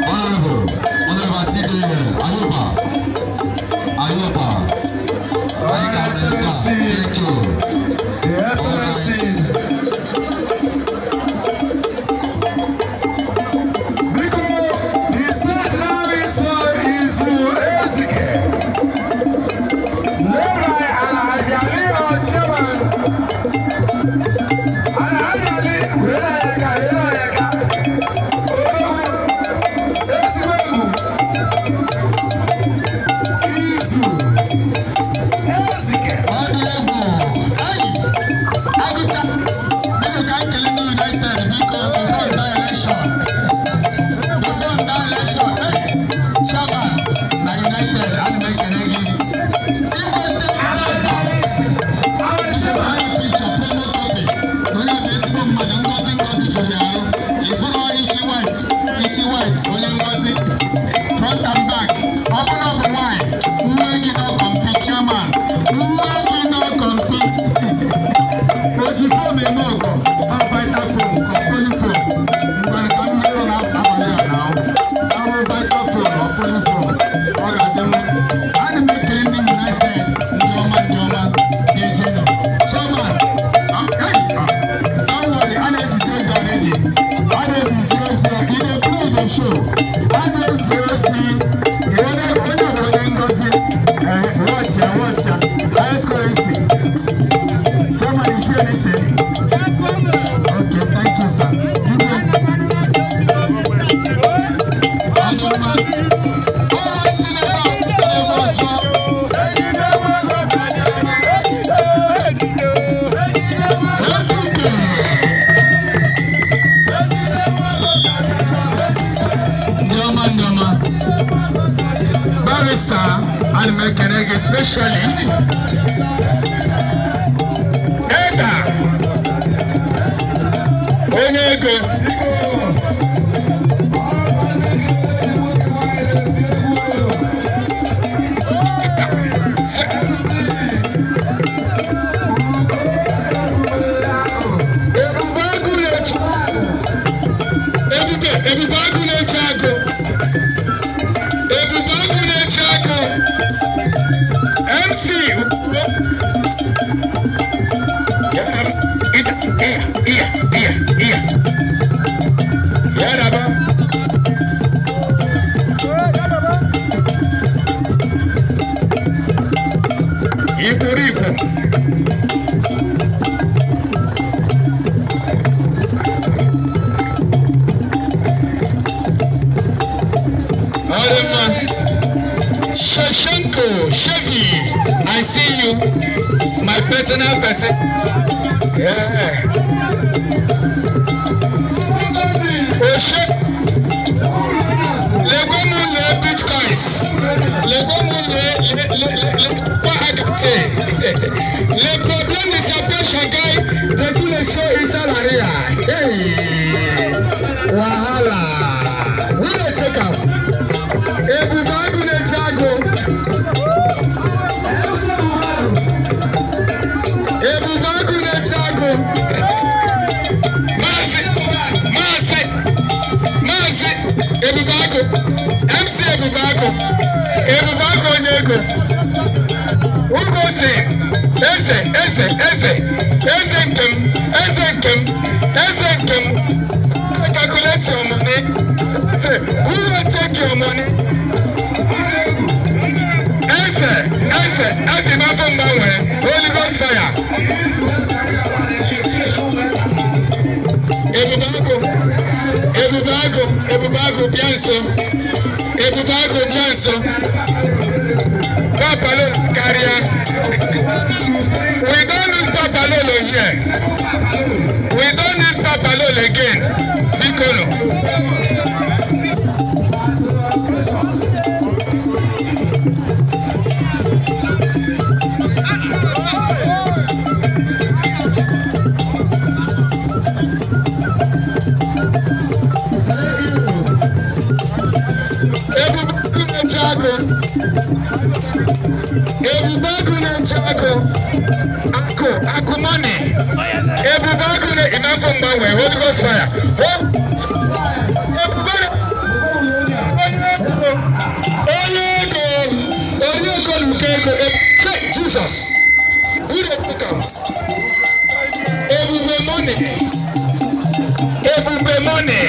Honorable, Honorable C.D. Ayuba, Ayuba. Excellency. Thank you. The Excellency. Biko, the stage now is for Izu Ezike. Led by Alhaji Ali, our chairman. Alhaji Ali, Relayaka, Relayaka. Odogwu, ezigbo egwu. Izu Ezike. Ọ dị egwu. Ayi, agụta. Biko ka anyị kelee ndị United biko before that election. Before that election, hey, Chairman na United, ana m ekele gị. Igwe Our chairman. Anyị picture promo copy. Onye bụ ezigbo mmadụ ngozi ngozi jụrụ ya arụ. Ifuru isi white, isi white, onye ngozi. Front and back. Ọ bụrụ na ọ bụ nwanyị, nwa gị nọ kọmpi chairman. Nwa gị nọ kọmpi. O ji fom eme ọgọ, ọ vital fom, ọ polyfoam. Ngwanụ ka ndị ọrụ na-abalị a na ahụ. Ahụ vital fom, ọ polyfoam. Ọ ga-adị mma. Ana m ekele ndị United, ndị ọma ndị ọma na-eje nọ. Chairman, hey, don't worry, a na-ezisi ozi already. A na-ezisi ozi, ị dey play the show. A na-ezi ozi, onye onye bụ onye ngozi. Watch ya, watch ya. Highest currency. Chairman, you see anything? Okay, thank you, sir. Ọ dị mma. Ọrụ ndị na-ebe a, ebe ọzọ. Ezike. Ndị ọma ndị ọma. Barrister, ana m ekele gị especially. Eda. Onye ego. Ebube agụ na-eche Ebube, ebube agụ na-eche agụ. Ebube agụ na-eche agụ. MC. Iya, iya, iya, iya. Ya daba. Ikuriku. Ọdịmma. Shoshenko, Chevy, I see you. My personal person. Yeah. Oshe. Lego mu le bitcoins. Lego mu le le le le kwa agate. Le problème de s'appeler Shanghai, de tous les shows inside l'area. Hey. Wahala. We dey check am. Ebube agụ na-eche agụ. Ebube agụ na-eche agụ. Maazị, Maazị, Maazị Ebube agụ. MC Ebube agụ. Ebube agụ onye ego. Ugozi, eze, eze, eze, eze nke m, eze nke m, eze nke m. Calculate your money. Say, who will take your money? Eze, eze, eze n'afọ mgbanwe, Holy Ghost fire. Ebube agụ, ebube agụ, ebube agụ bịa nso. Ebube agụ bịa nso. Papa Lolo karịa. We don't need Papa Lolo here. We don't need Papa Lolo again. Biko nụ. Ebube agụ na-eche agụ. Ebube agụ na-eche agụ. Akụ, akụ money. Ebube agụ na ịnafọ mgbanwe, Holy Ghost fire. Oh, ebube Jesus. Who dey take am? Ebube money. Ebube money.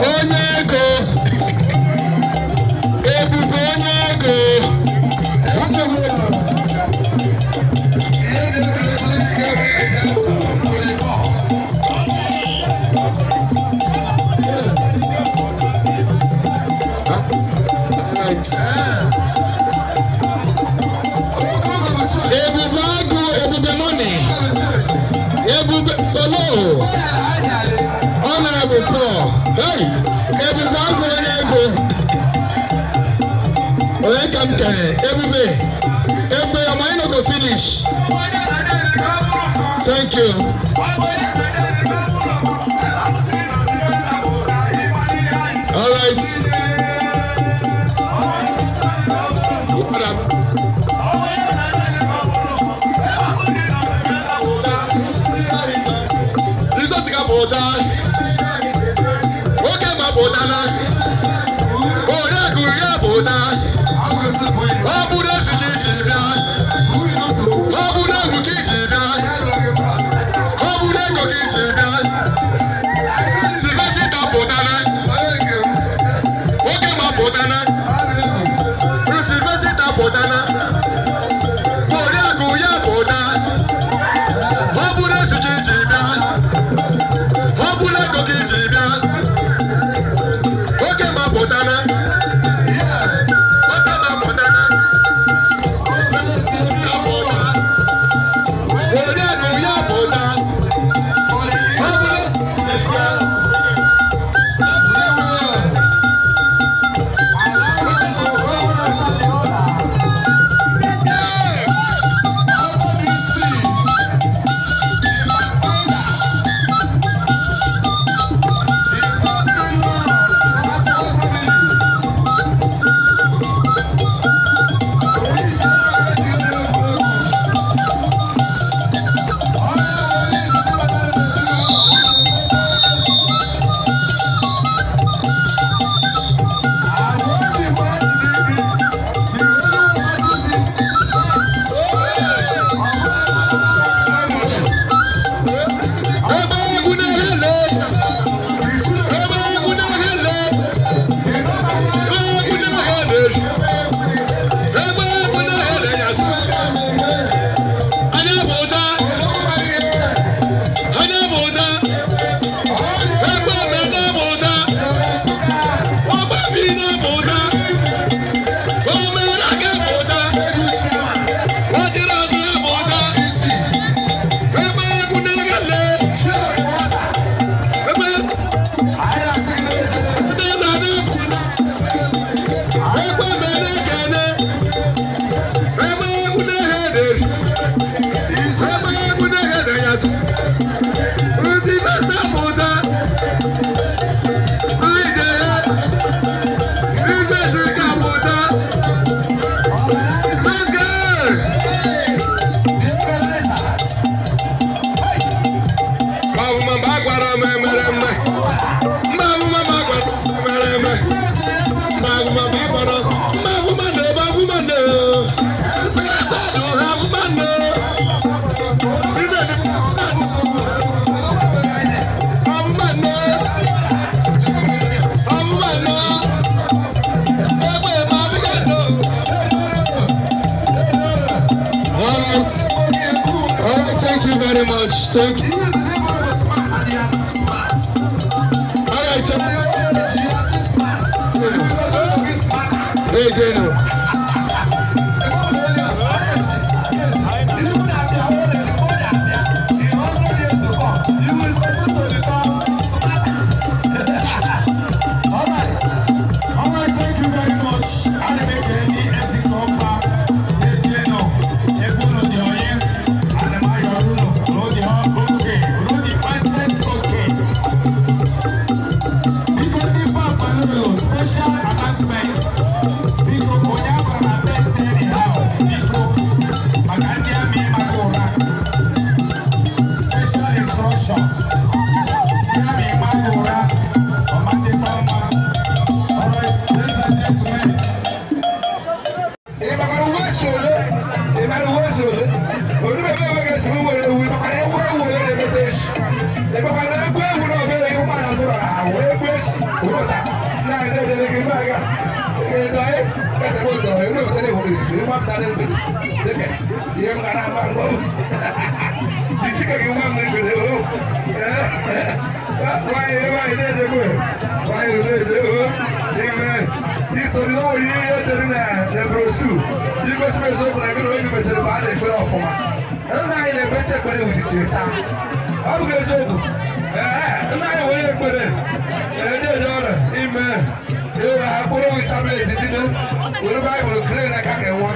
Onye ego. Ebube onye ego. Ebube agụ, ebube money. Ebube polo. Honorable Paul. Hey, ebube agụ onye ego. Onye ka m kere? Ebube. Ebube, am I not go finish? Thank you. All right. What up? Jesus ga-apụta. Nwoke ma pụta na. Oriakụ ya pụta. Ọ bụrụ ezi ka iji bịa. Ọ bụrụ egwu ka iji bịa. Ọ bụrụ ego ka iji bịa. Sylvester pụta na. Nwoke ma pụta na. Sylvester pụta na. Oriakụ ya pụta. Ọ bụrụ ezi ka iji bịa. Ọ bụrụ ego ka iji bịa. Nwoke ma pụta na. Nwoke ma pụta na. Ya pụta. Oriakụ ya pụta. Ọ bụrụ ezi ka iji bịa. Ebe egwu na-ehele. Ebe egwu na-ehele. Ebe egwu na-ehele. Ebe egwu na-ehele ya. Anya pụta. Anya pụta. Ebe omena pụta. Ọgbabi na-apụta. Omena ga-apụta. Ọjịrị ọzọ apụta. Ebe egwu na-ehele. Ebe ndị na-apụta. Ebe mene kene. Ebe egwu na-ehele. Ebe egwu na-ehele ya. Sylvester pụta. Ije ya. Princess ga-apụta. Let's go! Mba mba gwara m emere eme. Mba mba gwara m emere eme. Mba mba gwara m mba mba na mba mba na. Sadu ha mba na. Princess mba na. Mba na. Egbe mba na. All right. All right, thank you very much. Thank you. All right, so hey, Zeno. Thank you very much. Special announcement. Biko, onye Ụta na ededere gị mba ga edo anyị etebe ụtọrọ ebe wetara ehuru izu ịgbapụta na mgbede dịka ihe m gara ama mgbe jisike gị nwa m na mgbede o nwaanyị nwaanyị na-ejekwe nwaanyị na-eje o ime isoro na onwere ihe edere na brosu ji gosi m eziokwu na gị na onye gị mechara mgbe a na-ekpere ọfụma. Nna anyị na-ekpechi ekpere wuchichiri taa. Ọ bụghị eziokwu. Ee, nna anyị nwere ekpere eje eje ọrịa ime ịra akpụrụ tablet jide were Baịbụl kere n'aka ka nwa.